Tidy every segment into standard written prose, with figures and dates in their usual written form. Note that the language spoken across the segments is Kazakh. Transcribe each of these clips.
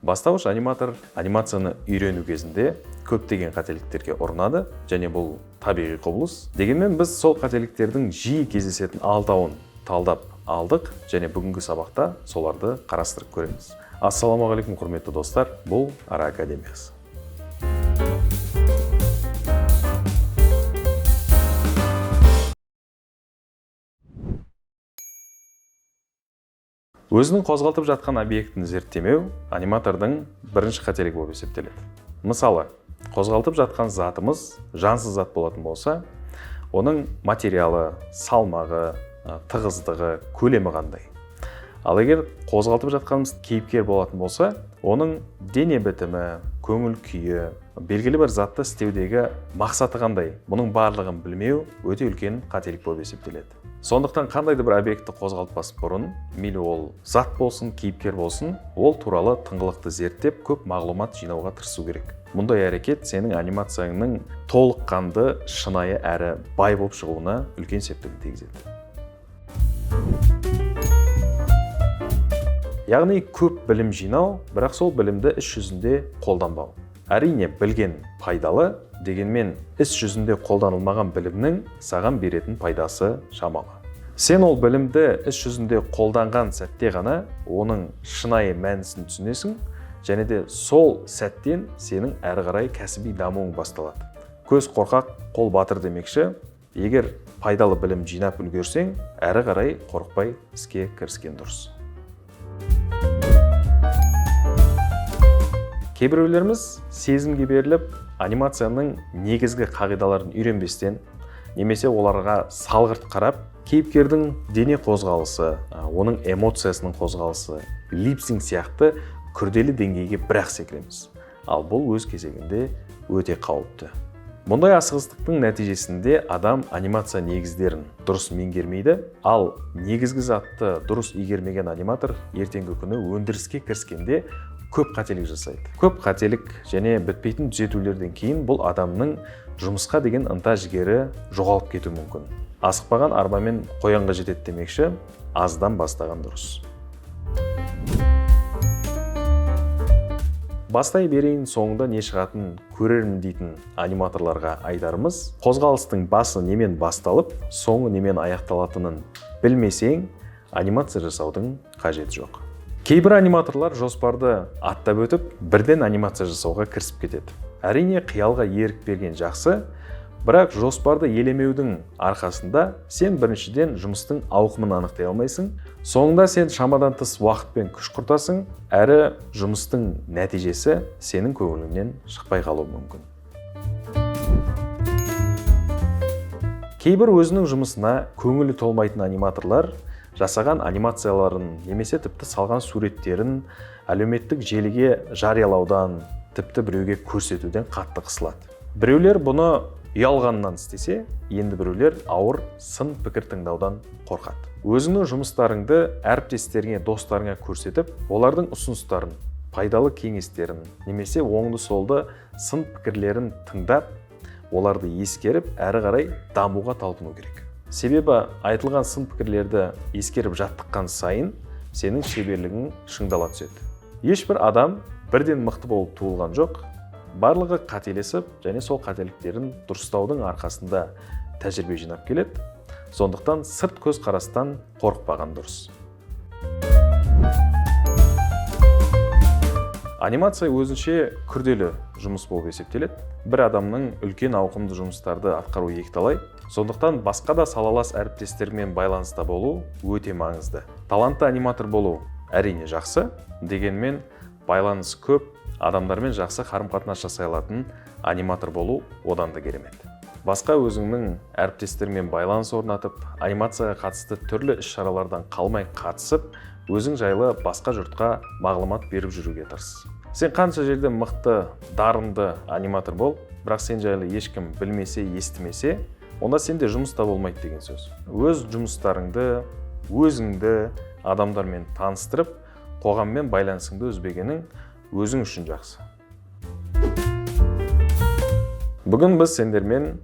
Бастауыш аниматор анимацияны үйрену кезінде көптеген қателіктерге ұрынады және бұл табиғи құбылыс. Дегенмен біз сол қателіктердің жиі кездесетін алтауын талдап алдық және бүгінгі сабақта соларды қарастырып көреміз. Ассалаумағалейкум, құрметті достар, бұл Ара Академиясы. Өзінің қозғалтып жатқан объектін зерттемеу аниматордың бірінші қателігі болып есептеледі. Мысалы, қозғалтып жатқан затымыз жансыз зат болатын болса, оның материалы, салмағы, тығыздығы, көлемі қандай. Ал егер қозғалтып жатқанымыз кейіпкер болатын болса, оның дене бітімі, көңіл күйі, белгілі бір затты істеудегі мақсаты қандай, бұның барлығын білмеу өте үлкен қателік болып есептеледі. Сондықтан қандай да бір объектті қозғалтпас бұрын, мейлі ол зат болсын, кейіпкер болсын, ол туралы тыңғылықты зерттеп, көп мағлұмат жинауға тырысу керек. Мұндай әрекет сенің анимацияңның толыққанды, шынайы әрі бай болып шығуына үлкен септігін тигізеді. Яғни көп білім жинау, бірақ сол білімді іс жүзінде қолданбау. Әрине, білген пайдалы, дегенмен іс жүзінде қолданылмаған білімнің саған беретін пайдасы шамалы. Сен ол білімді іс жүзінде қолданған сәтте ғана оның шынайы мәнісін түсінесің және де сол сәттен сенің әрі қарай кәсіби дамуың басталады. Көз қорқақ, қол батыр демекші, егер пайдалы білім жинап үлгерсең, әрі қарай қорықпай іске кіріскен дұрыс. Кейбіреулеріміз сезімге беріліп, анимацияның негізгі қағидаларын үйренбестен, немесе оларға салғырт қарап, кейіпкердің дене қозғалысы, оның эмоциясының қозғалысы, липсинг сияқты күрделі деңгейге бірақ секіреміз. Ал бұл өз кезегінде өте қауіпті. Мұндай асығыстықтың нәтижесінде адам анимация негіздерін дұрыс меңгермейді, ал негізгі затты дұрыс игермеген аниматор ертеңгі күні өндіріске кіріскенде көп қателік жасайды. Көп қателік және бітпейтін түзетулерден кейін бұл адамның жұмысқа деген ынта жігері жоғалып кетуі мүмкін. Асықпаған арбамен қоянға жетеді демекші, аздан бастаған дұрыс. Бастай берейін, соңында не шығатынын көрермін дейтін аниматорларға айтарымыз, қозғалыстың басы немен басталып, соңы немен аяқталатынын білмесең, анимация жасаудың қажеті жоқ. Кейбір аниматорлар жоспарды аттап өтіп, бірден анимация жасауға кірісіп кетеді. Әрине, қиялға ерік берген жақсы, бірақ жоспарды елемеудің арқасында сен біріншіден жұмыстың ауқымын анықтай алмайсың, соңында сен шамадан тыс уақыт пен күш құртасың, әрі жұмыстың нәтижесі сенің көңіліңнен шықпай қалуы мүмкін. Кейбір өзінің жұмысына көңілі толмайтын аниматорлар жасаған анимацияларын немесе тіпті салған суреттерін әлеуметтік желіге жариялаудан, тіпті біреуге көрсетуден қатты қысылады. Біреулер бұны ұялғаннан істесе, енді біреулер ауыр сын пікір тыңдаудан қорқады. Өзіңнің жұмыстарыңды әріптестеріңе, достарыңа көрсетіп, олардың ұсыныстарын, пайдалы кеңестерін немесе оңды-солды сын пікірлерін тыңдап, оларды ескеріп, әрі қарай дамуға талпыну керек. Себебі айтылған сын пікірлерді ескеріп жаттыққан сайын сенің шеберлігің шыңдала түседі. Ешбір адам бірден мықты болып туылған жоқ. Барлығы қателесіп және сол қателіктерін дұрыстаудың арқасында тәжірибе жинап келеді. Сондықтан сырт көзқарастан қорықпаған дұрыс. Анимация өзінше күрделі жұмыс болып есептеледі. Бір адамның үлкен ауқымды жұмыстарды атқару екіталай. Сондықтан басқа да салалас әріптестермен байланыста болу өте маңызды. Талантты аниматор болу әрине жақсы, дегенмен байланыс көп, адамдармен жақсы қарым-қатынас жасай алатын аниматор болу одан да керемет. Басқа өзіңнің әріптестеріңмен байланыс орнатып, анимацияға қатысты түрлі іс-шаралардан қалмай қатысып, өзің жайлы басқа жұртқа мағлұмат беріп жүруге тырыс. Сен қанша жерде мықты, дарынды аниматор бол, бірақ сен жайлы ешкім білмесе, естімесе, онда сенде жұмыс та болмайды деген сөз. Өз жұмыстарыңды, өзіңді адамдармен таныстырып, қоғаммен байланысыңды үзбегенің өзің үшін жақсы. Бүгін біз сендермен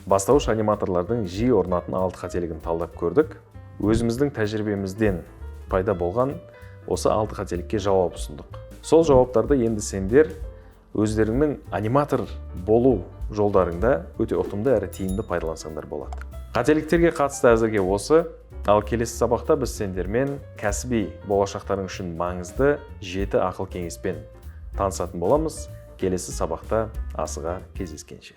бастауыш аниматорлардың жиі орнатын 6 қателігін талдап көрдік. Өзіміздің тәжірибемізден пайда болған осы 6 қателікке жауап ұсындық. Сол жауаптарды енді сендер өздеріңнің аниматор болу жолдарыңда өте ұтымды әрі тиімді пайдалансаңдар болады. Қателіктерге қатысты әзірге осы. Ал келесі сабақта біз сендермен кәсіби болашақтарың үшін маңызды 7 ақыл кеңеспен танысатын боламыз. Келесі сабақта асыға кездескенше.